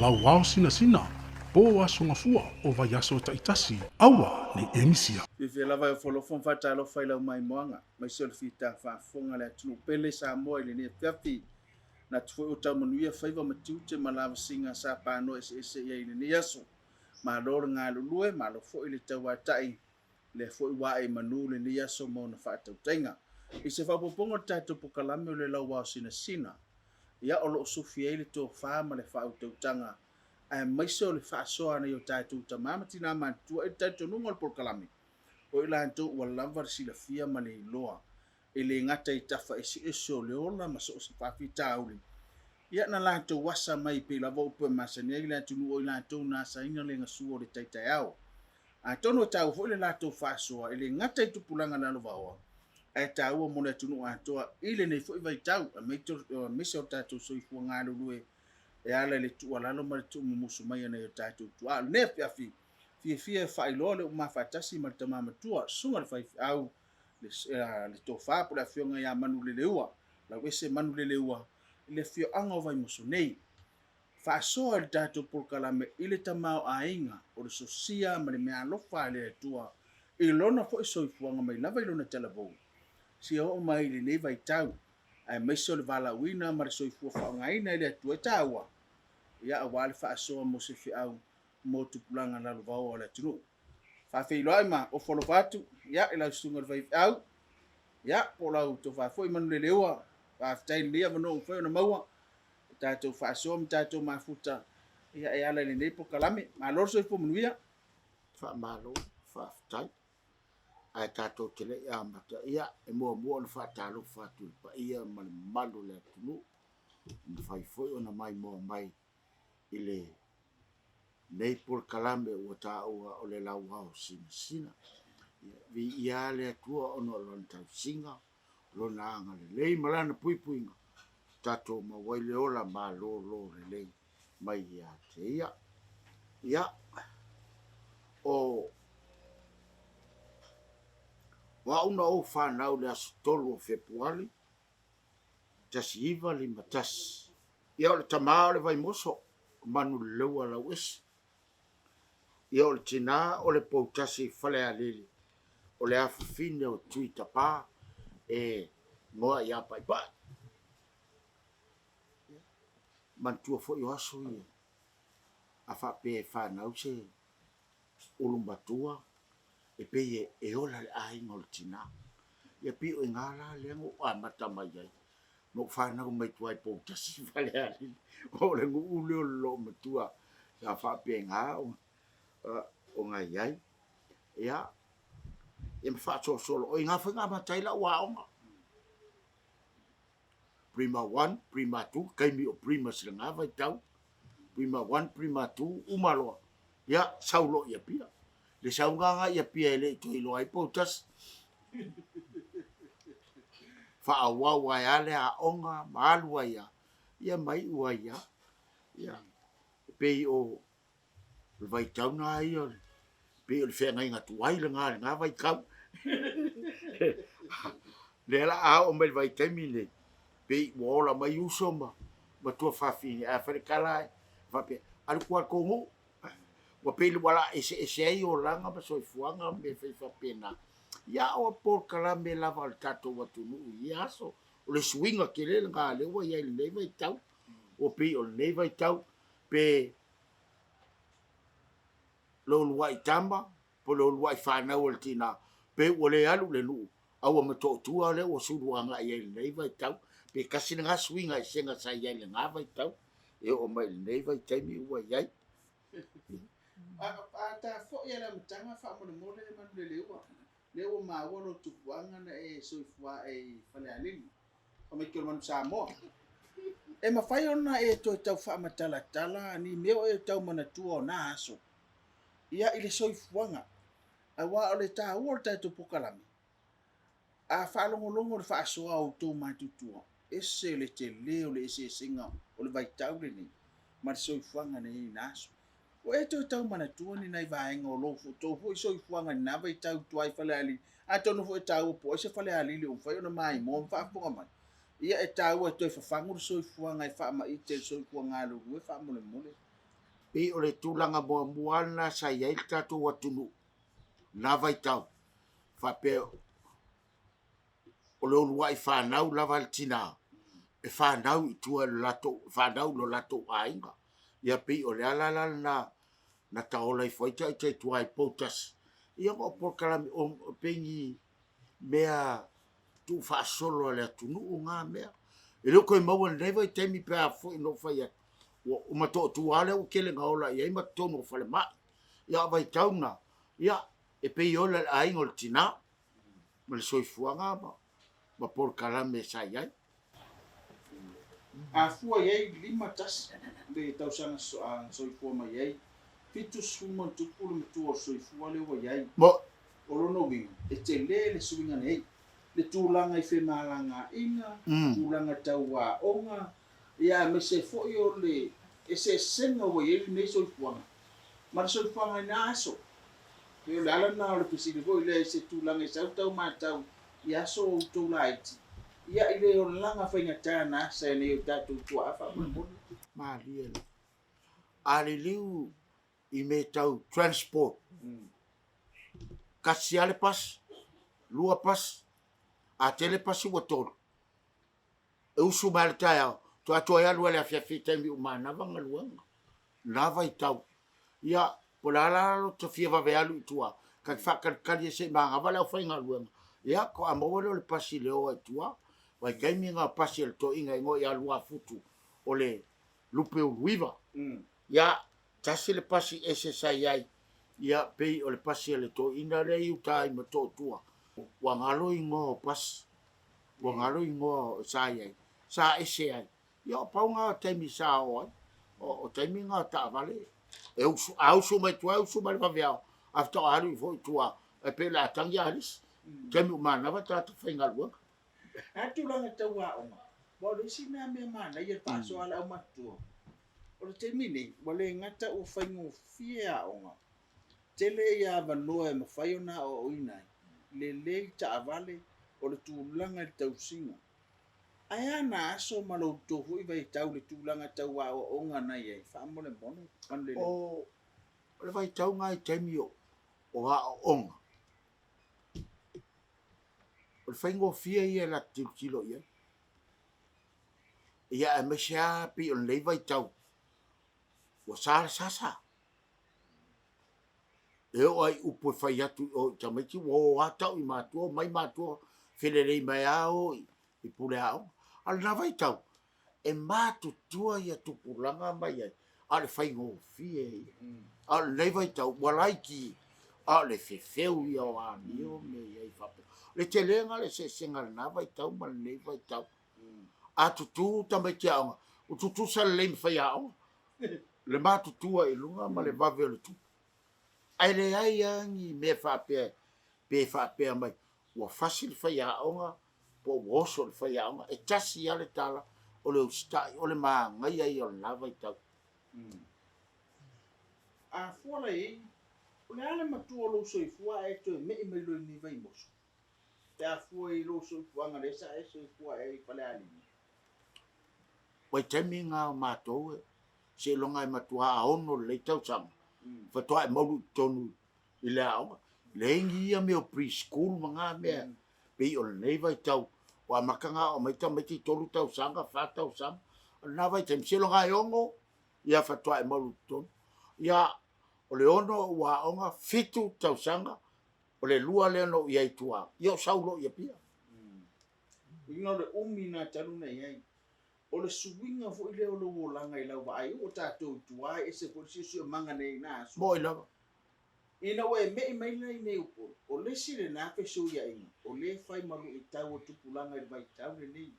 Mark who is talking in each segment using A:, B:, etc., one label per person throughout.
A: Lauao Sinasina, Po Aso Gafua o vaiaso taitasi, aua ne i e misia.
B: Fiafia lava e ofolofo ma faatalofa i lau maimoaga, aemaise o le fita faafofoga a le atunuu pele Samoa i lenei afiafi. Manatu foi ua tau manuia faiva ma tiute ma lavasiga sa panoa eseese i ai i lenei aso. Malo le galulue, malo foi le tauatai, lea foi ua ae i manu lenei aso ma ona faatautaiga. I se faaopoopoga o le tatou polokalame o le Lauao Sinasina, ia o lo o sufi ai le tofa ma le faautautaga aemaise o le faasoa a nai o tatou tama ma tina matutua i le talitonuga o le polokalame, o i latou ua lava le silafia ma le iloa e le gata i tafa eseese o le ola ma so o se faafitauli, ia na latou asa mai pei lava upu e masani ai le atunuu o i latou na asaina le gasua o le tai taeao. Atonu e taua foi le latou faasoa e le gata i tupulaga lalovaoa, ae taua mo le atunuu atoa i lenei foi vaitau, aemaise o le tatou soifua galulue e ala i le tuualalo ma le tuumumusu mai a nai o tatou tuaa. O lenei afiafi, fiafia e faailoa le uma faatasi ma le tama matua, le susuga i le faifeau, le tofa po o le afioga ia Manuleleua, Lauese Manuleleua, i le afioaga o Vaimoso nei. Faasoa i le tatou polokalame i le tamaoaiga o le sosia ma le meaalofa a le Atua i lona foi soifuaga mai lava i lona talavou, seia oo mai i lenei vaitau, aemaise o le valaauina ma le soifua faaaogaina e le Atua e taua, ia aua le faasoa mo se feau mo tupulaga lalovaoa o le atunuu. Faafeiloai ma ofo alofa atu ia i lau susuga i le faifeau, ia po o lau tofa foi Manuleleua, faafetai i lenei avanoa ua mafai ona maua e tatou faasoa ma tatou mafuta ia e ala i lenei polokalame. Malo le soifua manuia.
C: Faamalo, faafetai. Ae tatou te le i amata, ia e muamua ona faatalofa atu i le paia ma le mamalu o le atunuu, ua mafai foi ona maimoa mai i lenei polokalame ua taua o le Lauao Sinasina. Ia, viia le Atua ona o Lana tausiga, Lona agalelei ma Lana puipuiga, tatou maua ai le ola malolo lelei mai ia te Ia. Ia, o au na ou fanau i le aso 3 o Fepuari 1951. Ia, o le tama o le Vaimoso, o Manuleleua Lauese. Ia, o le tina o le Poutasi Falealili, o le afafine o Tuitapa e igoa ia Paipai. Manatua foi o aso ia, a faapea e fanau se ulu matua, e pei e ola le aiga o le tina. Ia pei o i ina la lea na ou amata mai ai, na ou fanau mai tua i Poutasi i Falealili, o le nuu lea o le loomatua sa faapena ona i ai. Ia, ia ma faasolosolo, o i ina foi na amata ai lau aoga. Prima 1, Prima 2, taimi o Primas i lena vaitau, Prima 1, Prima 2, uma loa, ia, sau loa i Apia. Le sauga lena i Apia e le i toe iloa ai Poutasi. Faaauau ai lava le aoga ma alu ai lava, ia ma iu ai lava. Ia, e pei o le vaitau lena ia, pei o le feagaiga tuai lena i lena vaitau. O lea o le a oo mai i le vaitaimi lenei, pei ua ola mai uso ma tuafafine, ae a fai le tala e faapea, alu i tua i le tou nuu. Ua pei ua o le a eseese ai olaga ma soifuaga ma mea fai faapena. Ia a o polokalame lava a le tatou atunuu i ia aso. O le suiga tele lena lea ua i ai i lenei vaitau. Ua pei o lenei vaitau pe le uluai tama po o le uluai fanau a le tina, pe ua le alu i le nuu, a ua matootua lea ua sulu agai ai i lenei vaitau. Pe tasi lena suiga esega sa i ai i lena vaitau e oo mai i lenei vaitaimi ua i ai.
B: A ta foi i le amataga faamolemole Manuleleua, lea ua maua lou tupuaga na e soifua ae i Falealili, fai mai o le manu Samoa. E mafai ona e toe tau faamatalatala ni mea o e tau manatua o na aso ia i le soifuaga, aua o le taua o le tatou polokalame, a faalogologo i le faasoa a outou matutua, ese le tele o le eseesega o le vaitau lenei ma le soifuaga na i ai i na aso. Ua e toe tau manatua ni nai vaega o lou tou foi soifuaga i lena vaitau i tua i Falealili? Atonu foi e taua po o ai se Falealili ua mafai ona maimoa ma faafofoga mai. Ia e taua e toe fafagu le soifuaga e faamaite i le soifua galulue faamolemole.
C: Pei o le tulaga muamua lava lena sa i ai le tatou atunuu i lena vaitau, faapea o le uluai fanau lava a le tina, e fanau i tua i lo latou, fanau i lo latou aiga. Ia pei o le ala la lena na taola ifo ai ita i tua i Poutasi, ia ona o polokalame, e pei ni mea tuufaasolo a le atunuu na mea. E le o toe maua i lenei vaitaimi pe a foi na ou fai atu, ua Motootua lava lea ua tele ina ola i ai ma totonu o falemai. Ia a o vaitau na, ia, e pei e ola i le aiga o le tina ma le soifuaga ma polokalame sa i ai.
B: A fua i ai 51 le tausaga na soifua mai ai, 70 le matua o le soifua lea ua i ai. O lona uiga, e tele le suiga nei, le tulaga i femalagaaiga, tulaga tau aoga, ia aemaise foi o le eseesega ua i ai lenei soifuaga ma le soifuaga i na aso. Pei o le ala lena o le fesili foi lea i se tulaga i sau tau matau i aso o outou laiti, ia i le olaga faigata na asa e nai o tatou tuaa faamolemole.
C: Malie lava. A liliu i mea tau transport, tasi lava le pasi, lua pasi, a tele pasi ua tolu. E usu mai lava i le taeao, faatoa toe alu lava i le afiafi i taimi uma manava galuega. Na vaitau. Ia, po o le a la lota fia vave alu i tua, ta te faatalitali se i manava le aufaigaluega, ia faatoa maua lea o le pasi i le o ai i tua. Vaitaimi na o pasi a le toeaina e igoa ia Luafutu o le Lupeuluiva. Ia, tasi le pasi ese sa i ai, ia pei o le pasi a le toeaina lea i uta i Motootua. Ua galo igoa o pasi, ua galo igoa sa i ai, sa ese ai. Ia o pau na o taimi sa o ai, o taimi na o taavale. E usu, a usu mai tua, e usu mai le vaveao, ae faatoa alu foi i tua, e pei o le a tagi alisi. Taimi uma manava tagata faigaluega.
B: A tulaga tau aoga, aua o le isi lena mea manaia le faasoa a le aumatutua, o le taimi nei, ua le gata ua faigofie aoga, tele ia avanoa e mafai ona aoaoina ai, lelei taavale, o le tulaga i le tausiga. Ae a na aso ma lo outou foi vaitau i le tulaga tau aoaoga na i ai, faamolemole, Manuleleua?
C: O le vaitau na i taimi o aoaoga, o le faigofie ia e latou te tilotilo i ai. Ia aemaise lava pei o lenei vaitau ua sa le sasa. E oo lava i upu e fai atu i o i tamaiti ua o lava tau i matua, omai matua felelei mai lava o i pule aoga. A o lena vaitau, e matutua ia tupulaga ma i ai, a o le faigofie ia. A o lenei vaitau, ua laiti, a o le fefeu ia o amio ma mea e i ai faapena. O le telega o le eseesega o lena vaitau ma lenei vaitau. A tutu tamaiti aoga, ua tutusa lelei ma faiaoga, le matutua i luga ma le vave o le tupu. Ae leai lava ni mea faapea pe faapea mai ua fasi le faiaoga po ua oso le faiaoga. E tasi lava le tala, o le usitai, o le manaia ia o lena vaitau.
B: A fua la i ai, o le a le matua o lou soifua ae e toe me'i mai loa i lenei vaimoso? Pe a fua i lou soifuaga lea sa e soifua ai i Falealili.
C: Vaitaimi na o matou e seiloga e matua aono lelei tausaga, faatoa e maulu i totonu i le aoga. Leai ni ia mea o pre-school ma na mea, pei o lenei vaitau, ua amata ona aoao mai tamaiti i 3 tausaga, 4 tausaga. O lena vaitaimi, seiloga e 6, ia faatoa e maulu i totonu. Ia, o le 6 ou aoga, 7 tausaga, o le 2 lea na ou i ai i tua, ia ou sau loa i Apia.
B: Uiga o le umi lena talu ona i ai. O le suiga foi lea o lou olaga i lau vaai, oo tatou i tua e ese foi le siosiomaga nei i na aso.
C: Moi lava.
B: Ina ua e me'i mai la i nei Upolu, o le isi lena fesuiaiga o lea e fai ma luitau o tupulaga i le vaitau lenei.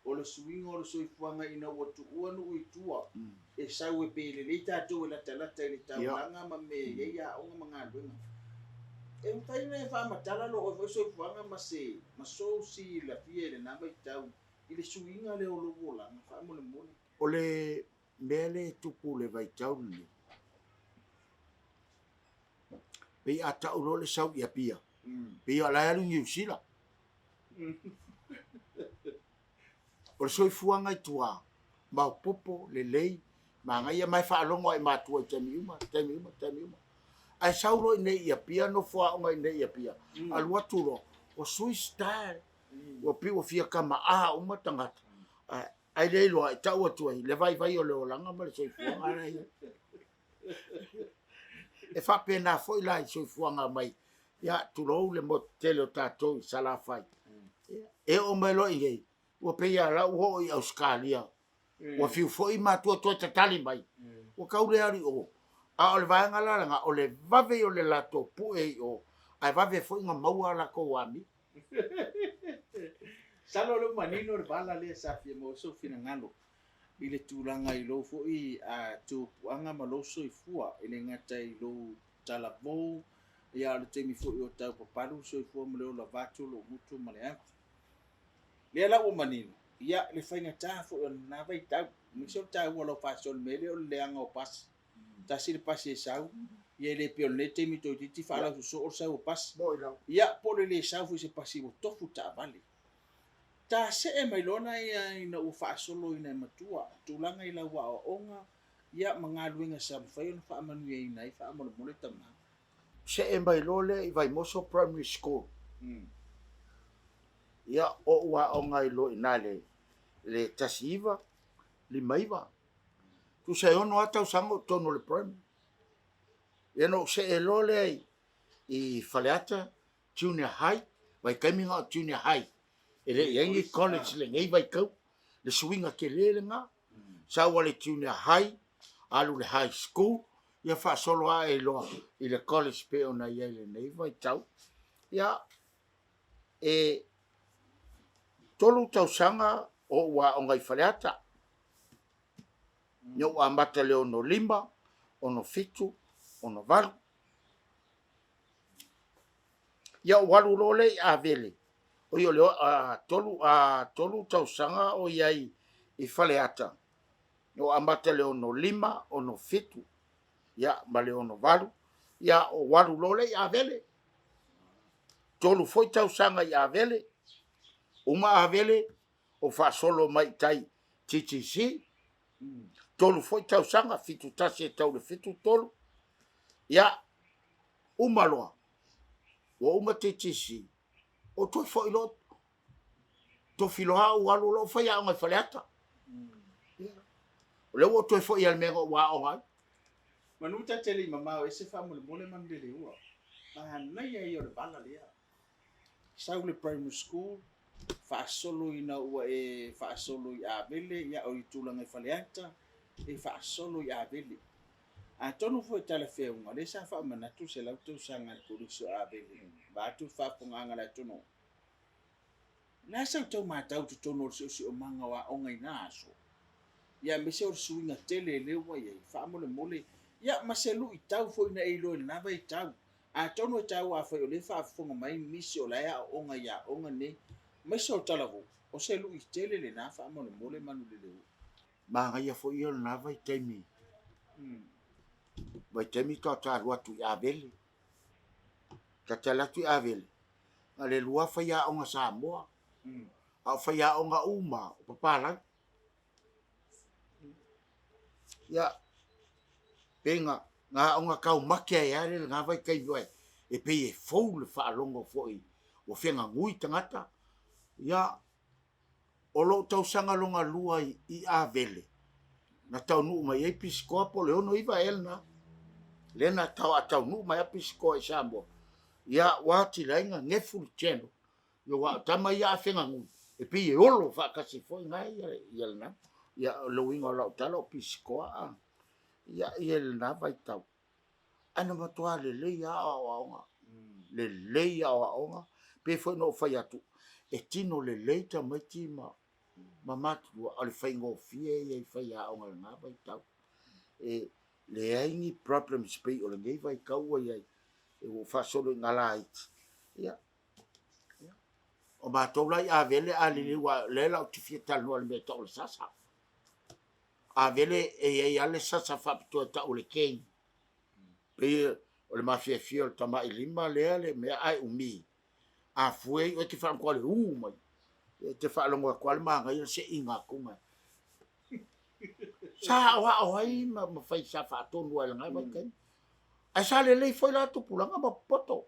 B: O le suiga o le soifuaga ina ua tuua nuu i tua, e sau e pe lelei tatou e latalata i le taulaga ma mea e i ai aoga ma galuega. E mafai ona e faamatala lou oe foi soifuaga ma se ma sou silafia i lena vaitau i le suiga lea o lou olaga faamolemole.
C: O le mea lea e tupu i le vaitau lenei, pei a tau loa le sau i Apia, pei o la e alu i Niu Sila. O le soifuaga i tua, maopoopo, lelei, Manaia ma e faalogo lava i matua i taimi uma, taimi uma, taimi uma. Ae sau loa i inei i Apia, nofo aoga i inei i Apia, alu atu loa, ua sui style, ua pei ua fia tama a uma tagata. Ae le iloa e tau atu ai le vaivai o le olaga ma le soifuaga la e i ai. E faapena foi la i soifuaga mai, ia tulou le motu tele o tatou i Salafai, e oo mai loa i inei, ua pei lava o la ua oo i Ausetalia, ua fiu foi matua toe tatali mai, ua tau le alu i o. A o le vaega la lena, o le vave ia o le latou pue i o, ae vave foi ona maua a latou amio.
B: Masalo o lea ua manino le vala lea sa fia maua ai sou finagalo i le tulaga i lou foi tupuaga ma lou soifua, e le gata i lou talavou, a o le taimi foi o tau papalu le soifua ma le ola vaeatu lou gutu ma le afi. Lea la ua manino, ia, le faigata foi o lena vaitau, aemaise o le taua o lau faasoa i le mea lea o le leaga o pasi. Tasi le pasi e sau, ia e le pei o lenei taimi toeitiiti faalaususoo le sau o pasi. Ia, po o le le sau foi o se pasi ua tofu taavale. Ta see mai loa lea ina ua faasoloina e matua tulaga i lau aoaoga, ia ma galuega sa mafai ona faamanuiaina ai faamolemole tama.
C: See mai loa lea i Vaimoso Primary School. Ia, ou aoga ai loa i ina i le 1959. Tusa e 6 lava tausaga o ou i totonu o le primary. Ia ona ou see loa lea i Faleata Junior High, vaitaimi na o Junior High, e le i i ai ni college i lenei vaitau, le suiga tele lena. Sau lava i le Junior High, alu i le High School, ia faasolo ae loa i le College e pei ona i ai i lenei vaitau. Ia, e 3 tausaga o ou aoga i Faleata, na ou amata i le 65, 67, 68. Ia ou alu loa lea i Avele, oi o le 3 tausaga o i ai i Faleata, na ou amata i le 65, 67, ia ma le 68, ia ou alu loa lea i Avele. 3 foi tausaga i Avele, uma Avele ou faasolo mai i tai TTC, 3 foi tausaga, 71 e tau i le 73, ia uma loa, ua uma TTC, ou toe foi loa, tofi loa au alu loa ou faiaoga i Faleata. O lea ua ou toe foi lava i le mea na ou aoga ai.
B: Manu ta te le i mamao ese faamolemole Manuleleua. Manaia ia o le vala lea. Sau le primary school, faasolo ina ua e faasolo i Avele, ia o i tulaga i Faleata, e faasolo i Avele. Atonu foi e talafeauga, lea sa faamanatu le 100 tausaga a le Kolisi o Avele, vaeatu le faafofogaaga a le atunuu. O le a sau tau matau i totonu o le siosiomaga o aoga i na aso, ia aemaise o le suiga tele lea ua i ai, faamolemole, ia ma se luitau foi na e iloa i lena vaitau. Atonu e taua afai o lea e faafofoga mai nisi o la e aooga i aoga nei, aemaise o talavou, o se lui tele lena faamolemole Manuleleua.
C: Manaia foi ia o lena vaitaimi, vaitaimi tatou alu atu i Avele. Ta te alu atu i Avele, na o le lua faiaoga Samoa, a o faiaoga uma o papalagi. Ia, pei na aoga taumate ai lava lena vaitaimi aua e pei e fou le faalogo foi ua feganui tagata. Ia, o lou tausaga lona lua i Avele, na taunuu mai ai pisikoa po o le 69 ea lena, lea na taunuu mai lava pisikoa i Samoa, ia ua atili ai ona nefu le channel, aua o tama ia a feganui, e pei e olo faatasi foi na ia lena. Ia o le uiga o lau tala o pisikoa a, ia i lena vaitau. Ae na matua lelei lava aoaoga, lelei aoaoga, pei foi ona ou fai atu, e tino lelei tamaiti ma matutua, o le faigofie ia i faiaoga i lena vaitau. E leai ni problems pei o lenei vaitau ua i ai, ua faasolo ina laiti. Ia, o matou la i Avele a liliu lava, o lea la ou te fia talanoa i le mea e tau o le sasa. Avele e i ai lava le sasa faapitoa e tau o le cane. Pei o le mafiafia o le tamai lima lea le mea ae umi. A fue ai oe e te faalogo atu lava i le u mai. E te faalogo atu lava le manaia o le seiina atu. Sa aoao ai ma fai sa faatonu ai i lena vaitaimi. Ae sa lelei foi la tupulaga ma popoto,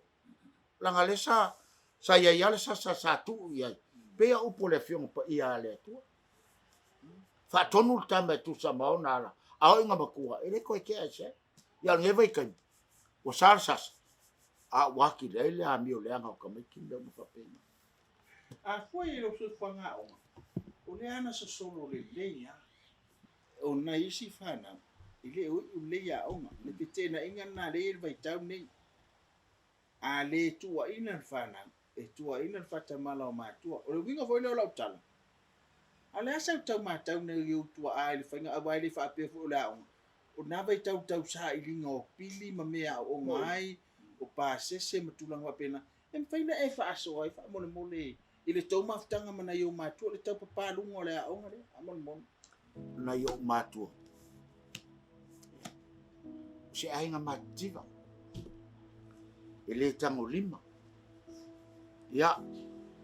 C: leaga lea sa sa i ai lava le sasa sa tuu i ai, pei o upu a le Afioga Paia a le Atua. Faatonu le tama e tusa ma ona ala, a oo ina matua, e le toe tea e se. Ia a o lenei vaitaimi, ua sa le sasa, a ua atili ai le amio leaga o tamaiti ma mea uma faapena.
B: A fua i lou soifuaga aoga, o lea na sosolo lelei lava. O nai isi fanau, e le o iu lelei aoga. O le feteenaiga lena lea e i ai i le vaitau lenei. A le tuuaina le fanau, e tuuaina le faatamala o matua. O le uiga foi lea o lau tala, a o le a sau tau matau nei i ou tuaa i le faiga, aua e le faapea foi o le aoga, o lena vaitau i le tau sailiga o pili ma mea e aooga ai, o pasese ma tulaga faapena, e mafai ona e faasoa ai faamolemole i le tou mafutaga ma nai ou matua, le tau papaluga o le aoga lea, faamolemole.
C: Nai ou matua, o se aiga matitiva, e le tagolima. Ia,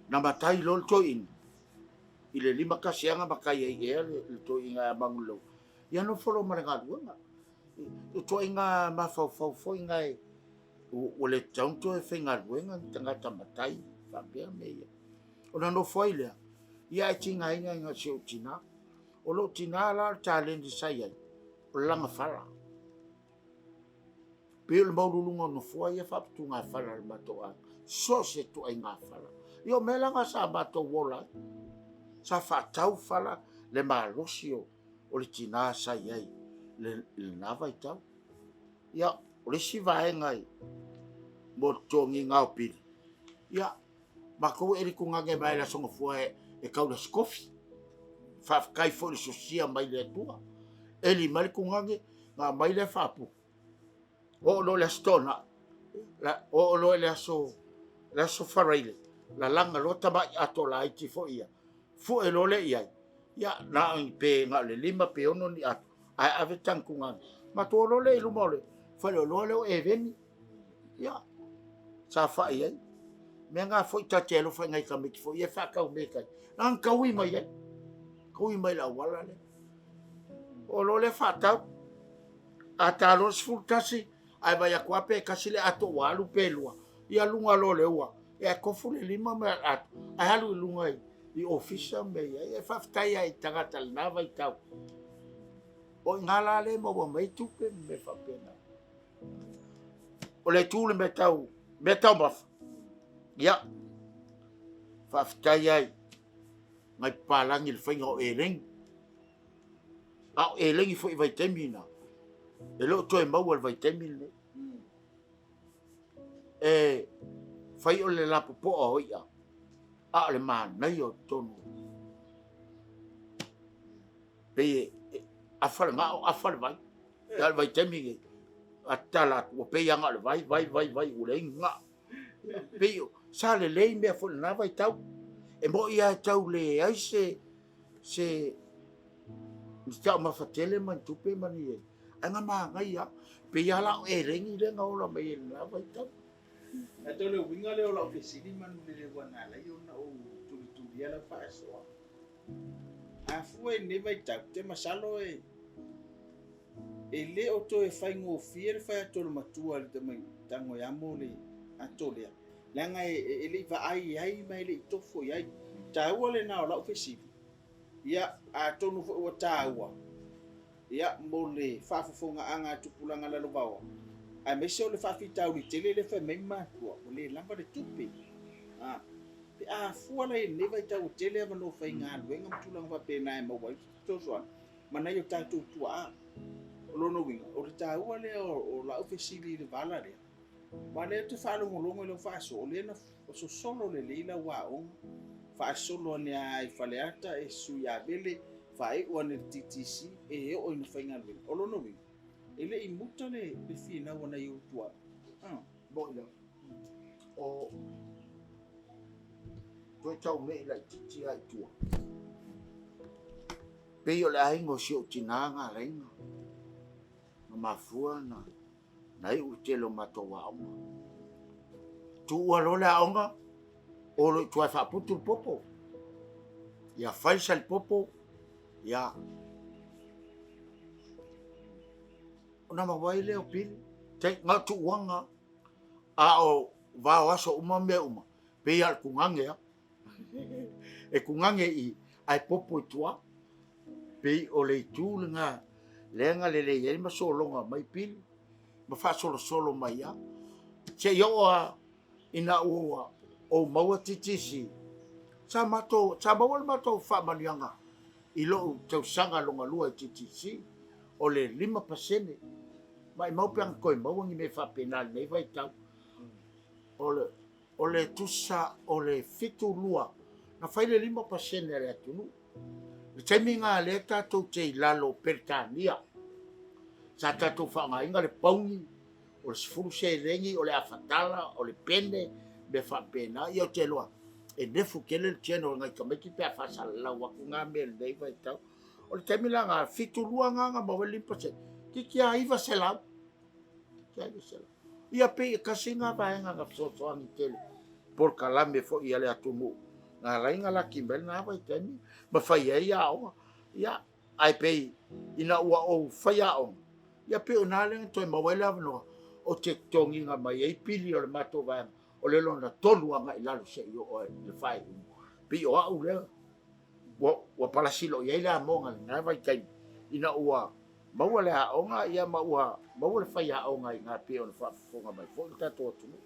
C: na matai loa le toeaina, i le 51 ea na matai ai ea le toeaina ia Manuleleua, ia nofo loa ma le galuega. O ituaiga mafaufau foi na ua le tatau ona toe faigaluega ni tagata matai faapea mea ia. Ona nofo ai lea, ia ae tigaina ai na o si ou tina. O lou tina la o le taleni sa i ai, o le laga fala. Pei o le maualuluga o nofoa ia faaputugafala a le matou aiga, so o se ituaiga fala. Ia o mea la na sa matou ola ai, sa faatau fala le malosi o le tina sa i ai i lena vaitau. Ia, o le isi vaega mo le totogiina o pili, ia, matou e eli tugane mai lava i le Aso Gafua e tau i le Aso Tofi. Faafetai foi i le sosia mai le Atua. Eli mai le tugane ona aumai lea faaputu, oo loa i le Aso Toonai, oo loa i le Aso Faraile, lalaga loa tamai ato laiti foi ia, fue loa lea i ai, ia na o ni, pe na o le 5 pe 6 ni ato, ae ave tagi tugane. Matou o loa lea i luma o le faleoloa lea o Eveni, ia, saofai ai. O mea na foi ta te alofa i nai tamaiti foi ia e faatau mea i tai, na ona taui mai ai, taui mai i le auala lea. Oo loa lea faatau, a ta loa le 11, ae vaai atu lava pe tasi le ato ua alu pe lua, ia luga loa o le ua, ae tofu le lima ma le ato ae alu i luga i ofisa ma mea e i ai. E faafetai lava i tagata i lena vaitau, o i ina la lea e maua mai ai tupe ma mea faapena. O le itu i le mea tau meataumafa, ia, faafetai lava i nai papalagi i le faiga o elegi. A o elegi foi i vaitaimi na, e le o toe maua i le vaitaimi lenei. E fai o le lapopoa o i'a, a o le manaia o totonu. Pei e afa le gao, afa le vai. A o le vaitaimi lenei, a tatala atu, ua pei lava na o le vai, vai, vai, vai, ua leai ni gao. Pei sa lelei mea foi i lena vaitau. E moni lava e tau leai se se ni taumafa tele ma ni tupe ma ni ae na manaia lava. Pei lava la o eleni lea na ola mai ai i lena vaitau.
B: Ae tau le uiga lea o lau fesili Manuleleua na ala ai ona ou tulitulia lau faasoa. A fua i lenei vaitau, ou te masalo e e le o toe faigofie le fai atu o le matua i le tamaitiiti, tago e amo le ato lea, leaga e le i vaai i ai ma e le i tofo i ai. O le taua lena o lau fesili, ia atonu foi ua taua ia mo le faafofogaaga a tupulaga lalovaoa, aemaise o le faafitauli tele lea e fai mai matua, ua le lava le tupe. A, pe a fua la i lenei vaitau ua tele avanoa faigaluega ma tulaga faapena e maua ai se fesoasoani ma nai o tatou tuaa. O lona uiga, o le taua lea o lau fesili i le vala lea, aua o lea ou te faalogologo i lau faasoa, o lea na sosolo lelei lau aoga, faasolo ane lava i Faleata e sui Avele, faaiu ane i le TTC, e oo ina faigaluega. O lona uiga, e le i muta le finau a nai ou tuaa.
C: Moni lava. O toe tau mei laitiiti lava i tua. Pei o le aiga o si ou tina na ala ai ona mafua na iu le tele o matou aoga. Tuua loa le aoga, o loa i tua e faaputu le popo. Ia fai le salipopo, ia. Ona maua ai lea o pili. Tai na o tuuaga a o vao aso uma mea uma, pei lava o le tugage a. E tugage i i, ae popo i tua. Pei o le itu lena lea na lelei ai ma sologa mai pili ma faasolosolo mai lava. Seia oo lava ina ua ou maua TTC, sa matou, sa maua le matou faamanuiaga i lou tausaga lona lua i TTC, o le 5%. Maimau pe ana toe maua ni mea faapena i lenei vaitau. O le, o le tusa o le 72, na fai le 5% a le atunuu. I le taimi lena lea tatou te i lalo o Peretania, sa tatou faaaogaina le pauni, o le 10 seleni, o le afa tala, o le pene, mea faapena. Ia ou te iloa e nefu tele le general i nai tamaiti pe a faasalalau atu na mea i lenei vaitau. O le taimi la lena, 72 lena na maua ai le 5%, toeitiiti lava 900. Ia pei e tasi lena vaega na fesoasoani tele i polokalame foi a le atunuu na ala ai ona laki mai lena vaitaimi ma fai ai aoga. Ia, ae pei ina ua ou faiaoga, ia pei o i ina lea na toe maua ai le avanoa ou te totogiina mai ai pili o le matou vaega o le lona tolu agai i lalo seia oo i le faaiuga. Pei o au lea ua palasi loa i ai le amoga i lena vaitaimi ina ua maua le aoga ia ma ua maua le faiaoga i ina pei ona faafofoga mai foi le tatou atunuu.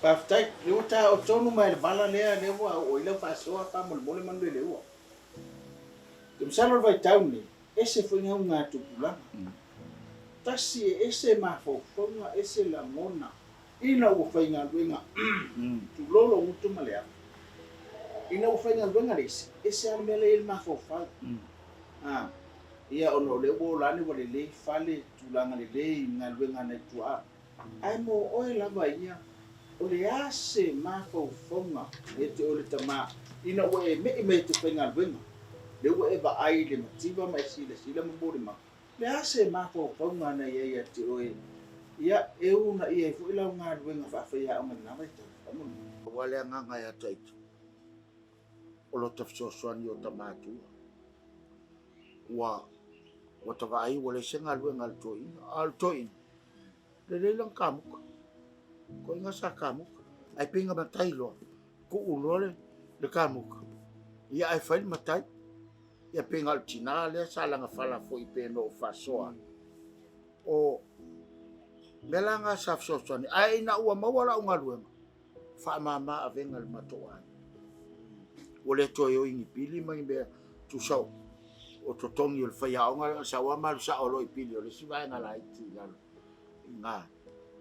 B: Faafetai. Lea ua taoo tonu mai le vala lea, lea ua oo ai lau faasoa faamolemole Manuleleua. Ou te masalo o le vaitau lenei, ese foi gauga tupulaga. Tasi e ese mafaufauga, ese lagona ina ua faigaluega, tulou lou gutu ma le ava. Ina ua faigaluega le isi, ese lava le mea la e i ai le mafaufau. Ia ona o lea ua ola ane ua lelei fale, tulaga lelei, galuega a nai tuaa. Ae mo oe lava ia, o le a se mafaufauga ia te oe le tama ina ua e me'i mai e te faigaluega, lea ua e vaai i le mativa ma e silasila ma molimau, o le a se mafaufauga na i ai ia te oe, ia e uunaia ai foi lau galuega faafaiaoga i lena vaitau? Faamolemole.
C: Aua le agaga ia Taita, o lota fesoasoani i ota matua. Ua ua ta vaai ua leai se galuega a le toeaina, a o le toeaina, lelei lana kamuta. Toeaina sa kamuta, ae pei na matai loa, tuu loa le kamuta, ia ae fai le matai. Ia pei na o le tina lea sa lagafala foi pei ona ou faasoa atu. O mea la na sa fesoasoani, ae ina ua maua lau galuega, faamama avega i le matou aiga. Ua le toe o i ni pili ma ni mea tusa o totogi o le faiaoga na sau lava ma alu sao loa i pili o le isi vaega laiti i lalo i ina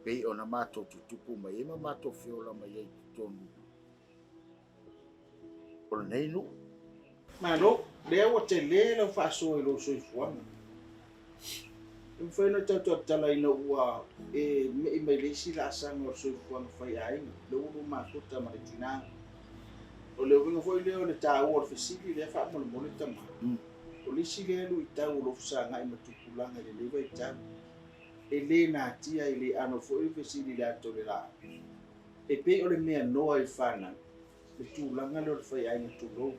C: pei ona matou tutupu mai ai ma matou feola mai ai i totonu o lenei nuu.
B: Malo, lea ua tele lau faasoa i lou soifuaga. E mafai ona tautautala ina ua e me'i mai le isi laasaga o le soifuaga faiaiga, lea ua lua mafuta ma le tina. O le uiga foi lea o le taua o le fesili lea faamolemole tama. O le isi lea luitau o lo o fesagai ma tupulaga i lenei vaitau, e le natia, e le ano foi le fesili i le ata o le laau. E pei o le mea noa i fanau, le tulaga lea o le faiaiga tulou.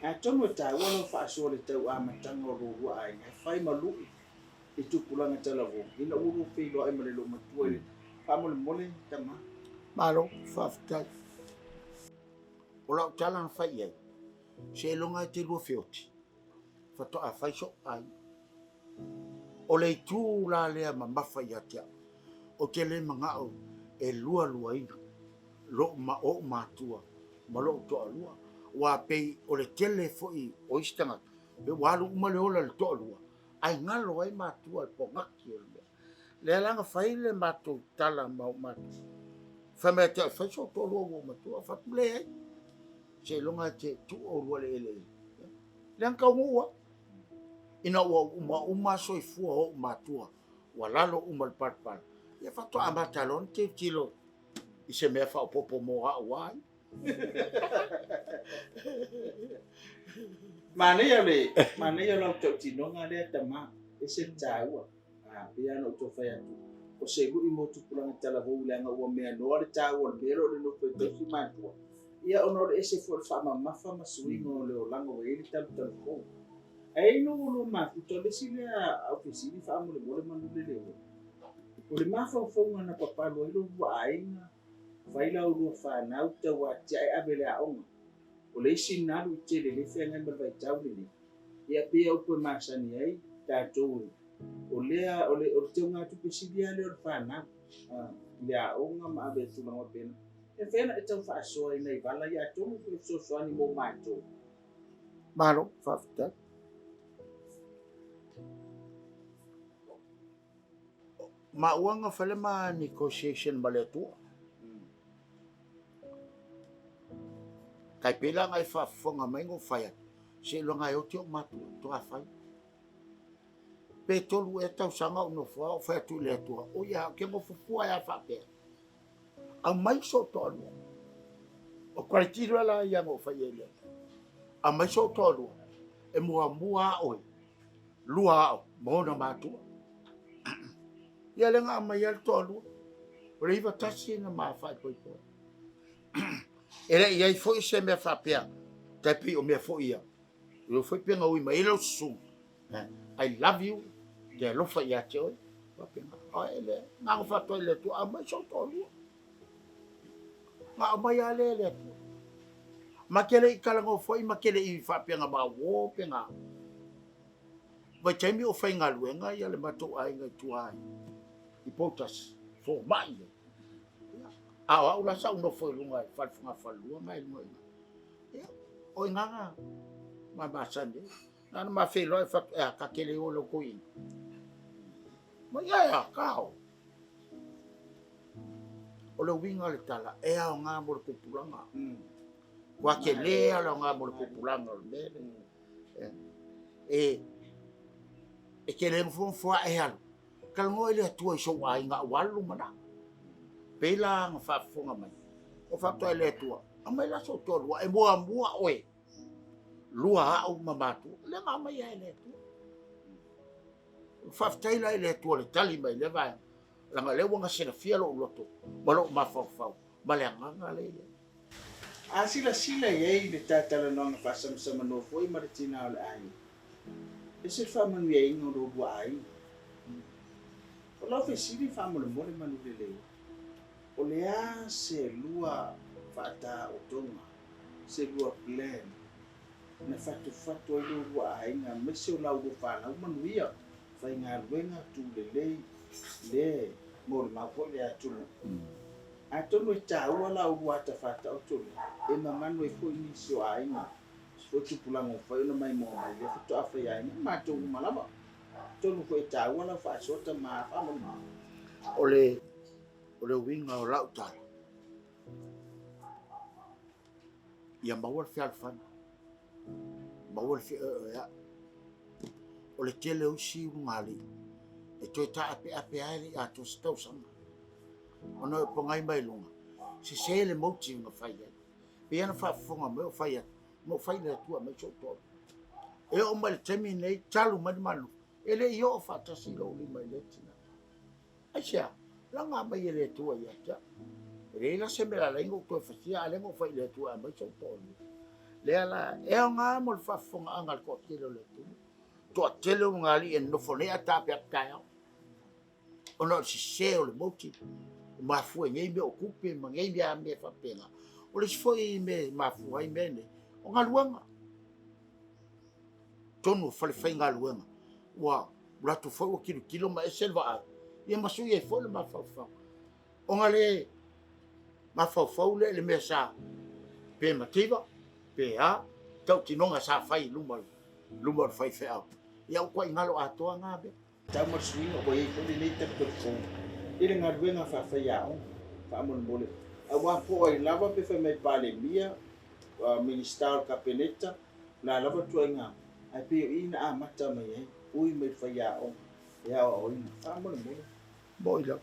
B: Atonu e taua lau faasoa i le tau amataga o lo oulua aiga e fai ma lui i tupulaga talavou ina ua lua feiloai ma le loomatua i le faamolemole tama.
C: Malo, faafetai. O lau tala na fai i ai, seiloga e te lua feoti, faatoa fai sou aiga. O le itu la lea mamafa ia te au, ou te le manao e lualuaina lou ma ou matua ma lou toalua, aua pei o le tele foi o isi tagata, pei ua alu uma le ola i le toalua, ae galo ai matua i le pogaki o le mea. Lea la na fai le matou tala ma ou matua, fai mai ia te au, fai sou toalua ua ou matua. Ou fai atu, leai, seiloga e te tuu oulua i le eleele. Lea na taunuu lava, ina ua umauma soifua o ou matua, ua lalo uma i le palapala, ia faatoa amata loa ona tilotilo i se mea faaopoopo mo au lava ia.
B: Manaia le manaia lau tautinoga lea tama, ese le taua. Ah, pei lava ona ou tau fai atu, o se lui mo tupulaga talavou leaga ua mea noa le taua o le mea lea o le nofo e tausi matua. Ia ona o le ese foi o le faamamafa ma suiga o le olaga ua i ai le talutalu fou. Ae ina ua lua mafuta, o le isi lea au fesili faamolemole Manuleleua, o le mafaufauga na papalo ai lo lua aiga, fai la ulua fanau tau atiae ave i le aoga, o le isi nalu i tele le feagai ma le vaitau lenei, ia pei o upu e masani ai tatou o lea o le o le teugatupe sili lava lea o le fanau i le aoga ma ave i tulaga faapena. E mafai ona e tau faasoa i nai vala ia atonu foi e fesoasoani mo matou.
C: Malo, faafetai. Maua na fai le ma negotiation ma le Atua. Tai pei la na e faafofoga mai na ou fai atu, seiloga e oti ou matua, faatoa fai. Pe tolu ea tausaga o nofo a o fai atu i le Atua, oi a, ou te nofo fua e a faapea. Aumai sou toalua. O criteria la ia na ou fai ai i le Atua. Aumai sou toalua, e muamua a oe, lua au ma ona matua. Ia lea na aumai ai le toalua. O le 91 na ma faaipoipo. E le i ai foi se mea faapea, tai pei o mea foi ia. O foi pe na ui mai ai lau susuga. I love you, te alofa ia te oe. Faapena. O e le, na ona faatoa i le Atua, aumai sou toalua. Na aumai lava lea e le Atua. Ma te le i talanoa foi ma te le i faapea na ma uo pe na. Vaitaimi o faigaluega ia le matou aiga i tua i Poutasi, fomai ai. A o au la sa ou nofo i luga i fale fogafalelua na i luga i ina. Ia, o i ina na ma masani ai. Na ona ma feiloai fai atu, e a, ta te le o i lau toeaina. Ma ia e a, ka o. O le uiga o le tala, e aoga mo le tupulaga. Ua tele lava le aoga mo le tupulaga o le mea lea. E, e te le nofonofo lava e alu, talanoa i le Atua i sou aiga aua le lumanai. Pei la na faafofoga mai, o faatoa i le Atua, aumai la sou toalua, e muamua oe, lua au ma matua. Lea na aumai ai e le Atua. Faafetai la i le Atua i le tali mai i lea vaega, leaga o lea ua gasilafia lou loto ma lou mafaufau ma le agaga lea e i ai.
B: A silasila i ai le ta talanoaga faasamasamanoa foi ma le tina o le aiga, ese le faamanuiaina o lo lua aiga. O lau fesili faamolemole Manuleleua, o le a se lua faataotoga, se lua plan na fatufatu ai lo lua aiga aemaise o la ulua fanau manuia, faigaluega, tulelei, le molimau foi le atunuu. Atonu e taua la ulua ata faataoto lea, e mamanu ai foi nisi o aiga, nisi foi tupulaga ua mafai ona maimoa mai lea faatoa fai aiga ma matou uma lava. Atonu foi e taua lau faasoa tama faamolemole.
C: O le o le uiga o lau tala, ia maua le fealofani, maua le feoeoea'i. O le tele o isi ulugalii e toe taapeape lava e le i atoa se tausaga. Ona e pogai mai luga, sese le motive na fai ai. Pei lava ona faafofoga mai o fai atu, na ou fai i le Atua e aumai sou toalua. E oo mai i le taimi lenei, talu mai le ma nonofo, e le i oo faatasi lou lima i lea tina. Aisea? Laga mai e le Atua ia te au. E leai la se mea e ala ai ona ou toe fasia, a o lea na ou fai i le Atua e aumai sou toalua. Lea la, e aoga mo le faafofogaaga a le toatele o le atunuu. Toatele ulugalii e nonofo nei ae taapeape taeao. Ona o le sese o le motive, ua mafua i nei mea o tupe ma nei mea mea faapena. O le isi foi mea e mafua ai mea nei, o galuega. Totonu o falefaigaluega, ua alu atu foi ua tilotilo ma ese le vaai, ia ma sui ai foi le mafaufau. Ona le mafaufau lea i le mea sa pe mativa, pe a, tautinoga sa fai i luma, luma o le faifeau. Ia ua tuai galo atoa na mea.
B: Tau ma le suiga ua i ai foi lenei tapuai fou i le galuega faafaiaoga faamolemole aua po o ai lava pe fai mai Palemia, Minisita o le Kapeneta, o le a lava le tuaiga ae pei o i na amata mai ai, ui mai le faiaoga e aoaoina faamolemole.
C: Moʻi lava.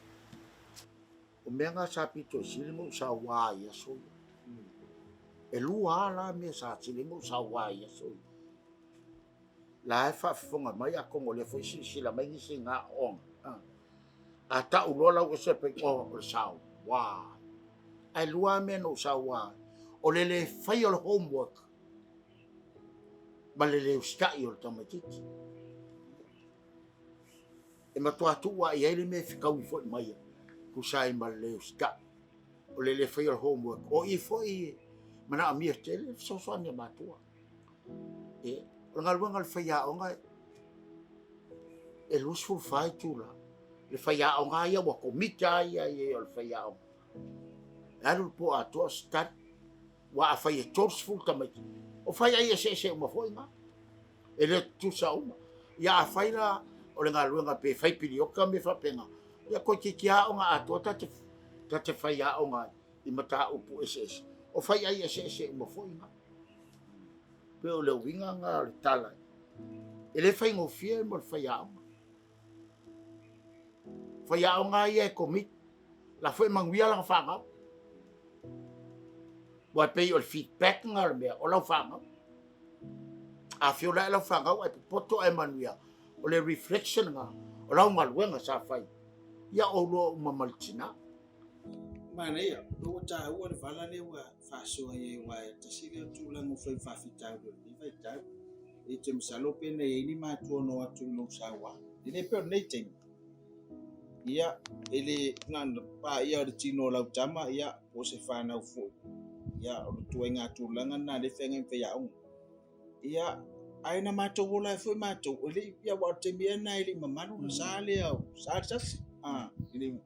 C: O mea na sa pito i sili ona ou saua ai i aso ia. E lua lava la mea sa sili ona ou saua ai i aso ia. La e faafofoga mai atonu o lea foi e silasila mai nisi i na aoaoga. A tau loa lau ese pei, oh, o le saua. Ae lua lava mea na ou saua ai. O le le faia o le homework. ma le le usitai o le tamaitiiti. E matua tuu lava i ai le mea e fetaui foi mai e tusa ai ma le le usitai, o le le faia o le homework. O i foi e manaomia tele le fesoasoani a matua. E, o le galuega a le faiaoga e 24 itula. Le faiaoga lava ia ua commit lava ia i ai o le faiaoga. E alu le po atoa o study. Aua afai e 30 tamaiti, o faiai eseese uma foi na. E le tutusa uma. Ia afai la o le galuega pe fai pilioka mea faapena, ia toeitiiti aoga atoa ta te, ta te fai aoga i mataupu eseese. O faiai eseese uma foi na. Pe o le uiga na o le tala. E le faigofie mo le faiaoga. Faiaoga ia e commit, la foi e manuia lana fanau. Ua pei o le feedback na o le mea, o lau fanau. A fiola e lau fanau ae popoto ae manuia, o le reflection na, o lau galuega sa fai, ia oulua uma ma le tina.
B: Manaia, ua taua le vala lea ua faasoa i ai, aua e tasi lea o tulaga ua fai faafitauli o lenei vaitau. E te masalo pe na i ai ni matua na o atu i lou saua. E le pei o lenei taimi. Ia, e le na ona paia o le tino o lau tama, ia, po o se fanau foi. Ia, o le ituaiga tulaga lena lea e feagai ma faiaoga. Ia, ae na matou ola ai foi matou, e le i, ia, aua o le taimi ea lena e le i mamalu le sa lea, sa le sasi. A, e le,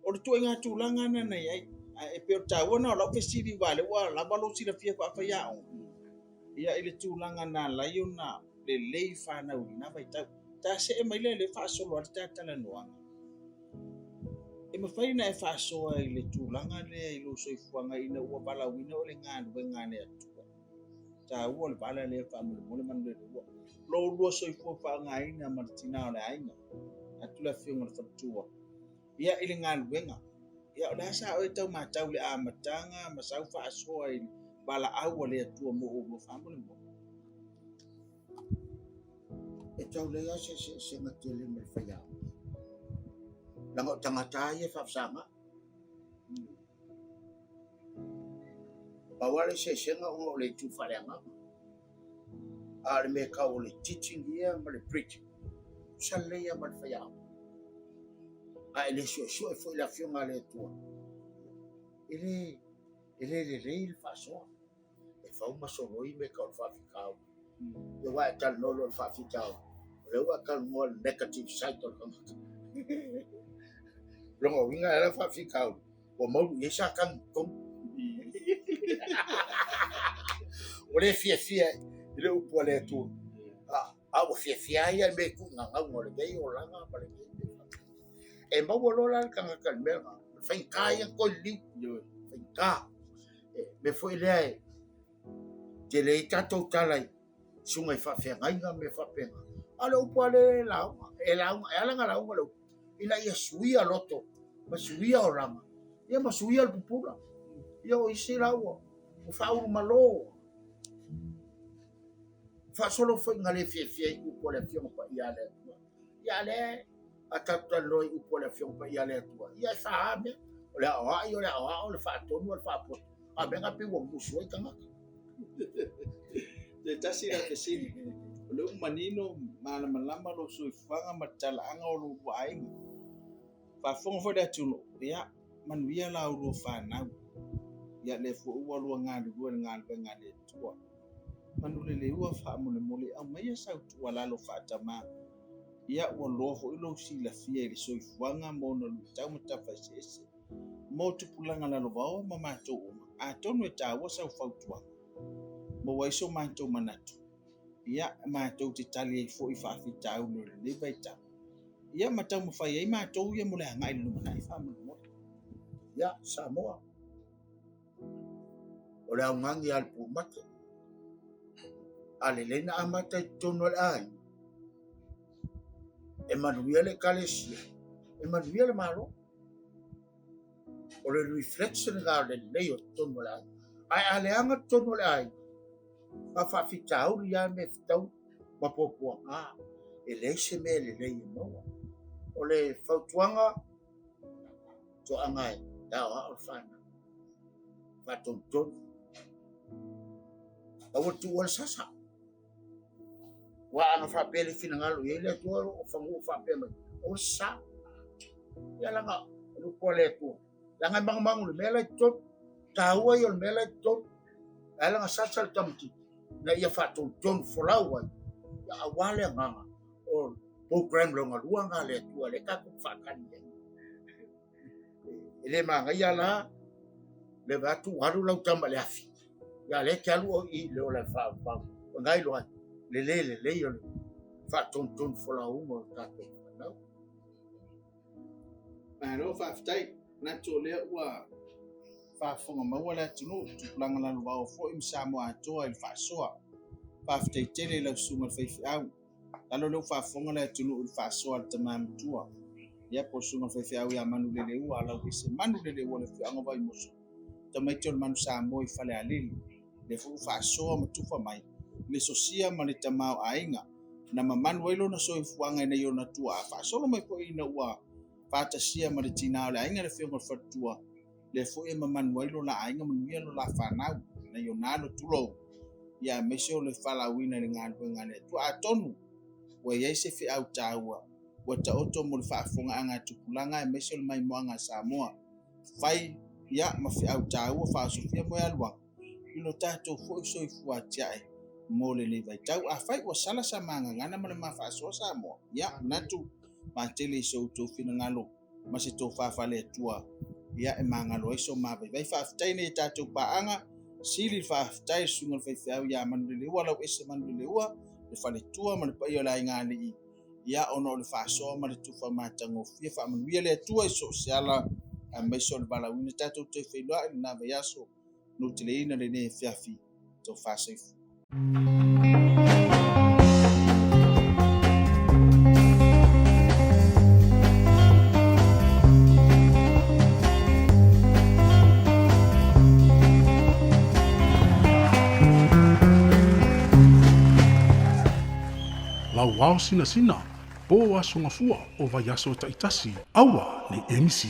B: o le ituaiga tulaga lena na i ai. Ae e pei o le taua lena o lau fesili, aua o lea ua lava lou silafia faafaiaoga, ia, i le tulaga na ala ai ona lelei fanau i lena vaitau. Ta see mai lea lea faasolo ai le ta talanoaga. E mafai ona e faasoa i le tulaga lea i lou soifuaga ina ua valaauina oe i le galuega a le Atua. Taua le vala lea faamolemole Manuleleua. Lo oulua soifua faaaogaina ma le tina o le aiga, atu le afioga i le faletua. Ia i le galuega. Ia o le a sa oe tau matau i le amataga ma sau faasoa i le valaau a le Atua mo oulua faamolemole.
C: E tau leai lava se eseesega tele ma le faiaoga. Leaga o tagata lava ia e faafesagai. Pau lava le eseesega ona o le itu faaleagaga. A o le mea tau o le teaching ia ma le preaching, tutusa lelei lava ma le faiaoga. A e le suesue foi le Afioga a le Atua, e le, e le lelei le faasoa. E fau ma soloi mea tau o le faafitauli. Ia aua e talanoa loa i le faafitauli, o lea ua e talanoa i le negative side o le tagata. O lona uiga e ala faafitauli, ua maulu i ai Satani i totonu. Ua le fiafia i le upu a le Atua. A ua fiafia ai ia i mea i tuugagauga o lenei olaga ma lenei mea. E maua loa la le tagata i le mea lena, o le faigata ia ona toe liliu. Faigata. E mea foi lea e tele ai tatou tala i susuga i faafeagaiga ma mea faapena. A o le upu lava lea e lauga, e lauga, e ala ona lauga le upu, ina ia suia loto ma suia olaga, ia ma suia le pupula. Ia o isi la ua faaulumalo, faasolo foi ina le fiafia i upu a le Afioga Paia a le Atua. Ia a lea a tatou talanoa i upu a le Afioga Paia a le Atua, ia e fa mea, o le aoai, o le aoao, o le faatonu, o le faapoto. A mea na pei ua musu ai tagata.
B: Se tasi la fesili, o lea ua manino malamalama lou soifuaga ma le talaaga o lou lua aiga. Faafofoga foi le atunuu, ia, manuia la oulua fanau. Ia, lea foi ua lua galulue i le galuega a le Atua. Manuleleua faamolemole, aumaia sau tuualalo faatama. Ia, ua loa foi lou silafia i le soifuaga ma ona luitau ma tafa eseese mo tupulaga lalovaoa ma matou uma. Atonu e taua sau fautuaga, maua ai so matou manatu. Ia, matou te tali ai foi i faafitauli o lenei vaitau. Ia, ma taumafai ai matou ia mo le agai i le lumanai faamolemole.
C: Ia, Samoa, o le augani a le pumate, a lelei na amata i totonu o le aiga, e manuia le Ekalesia, e manuia le Malo. O le reflection lena o le lelei o totonu o le aiga. Ae a leaga totonu o le aiga, a faafitauli lava mea fetaui ma puapuaga, e leai se mea e lelei e maua. O le fautuaga, toaga e aoao le fanau, faatonutonu, aua le tuua le sasa. Aua ana faapea le finagalo i ai le Atua o lo o fanua faapea mai, o le sa. Ia leaga o le upu a le Atua, leaga e magumagu i le mea la i totonu, taua ia o le mea la i totonu. Ae leaga sasa le tamaitiiti ina ia faatonutonu folau ai, ia aua le agaga o program lona lua lena a le Atua lea tatou te faatali i ai. E le manaia la le vaai atu ua alu lau tama i le afi, ia lea e te alu oe i le ola e faavavau. O lena e iloa ai le le lelei o le faatonutonu folauga o tatou fanau.
B: Malo faafetai. Manatu o lea ua faafofoga maua le atunuu, tupulaga lalovaoa foi ma Samoa atoa i le faasoa. Faafetai tele i lau susuga i le faifeau. Lalo lea ua faafofoga le atunuu i le faasoa a le tama matua. Ia po o le susuga i le faifeau ia Manuleleua, Alauese Manuleleua le afioaga o Vaimoso, tamaiti o le Manu Samoa i Falealili. Lea foi ua faasoa ma tufa mai le sosia ma le tamaoaiga na mamanu ai lona soifuaga i nai ona tuaa, faasolo mai foi ina ua faatasia ma le tina o le aiga le afioga i le faletua, lea foi e mamanu ai lo la aiga manuia lo la fanau nai ona alo tulou, ia aemaise o le falauina i le galuega a le Atua. Atonu ua i ai se feau taua ua taoto mo le faafofogaaga a tupulaga aemaise o le maimoaga a Samoa. Fai ia ma feau taua faaosofia moealuaga i lo tatou foi soifua atiae mo lenei vaitau. Afai ua sala sa magagana ma le ma faasoa Samoa, ia manatu matele i so outou finagalo ma se tofa faale-Atua ia e magalo ai so ma vaivai. Faafetai nei tatou paaga, sili le faafetai le susuga i le faifeau ia Manuleleua, Lauese Manuleleua, le faletua ma le paia o le aiga alii, ia ona o le faasoa ma le tufa matagofie. Faamanuia le Atua i so o se ala aemaise o le valaauina. Tatou toe feiloai i lena vaiaso, nuteleina lenei afiafi, tofa soifua.
A: Lau ao sinasina, po aso gafua o vaiaso taitasi, aua ne i e misia.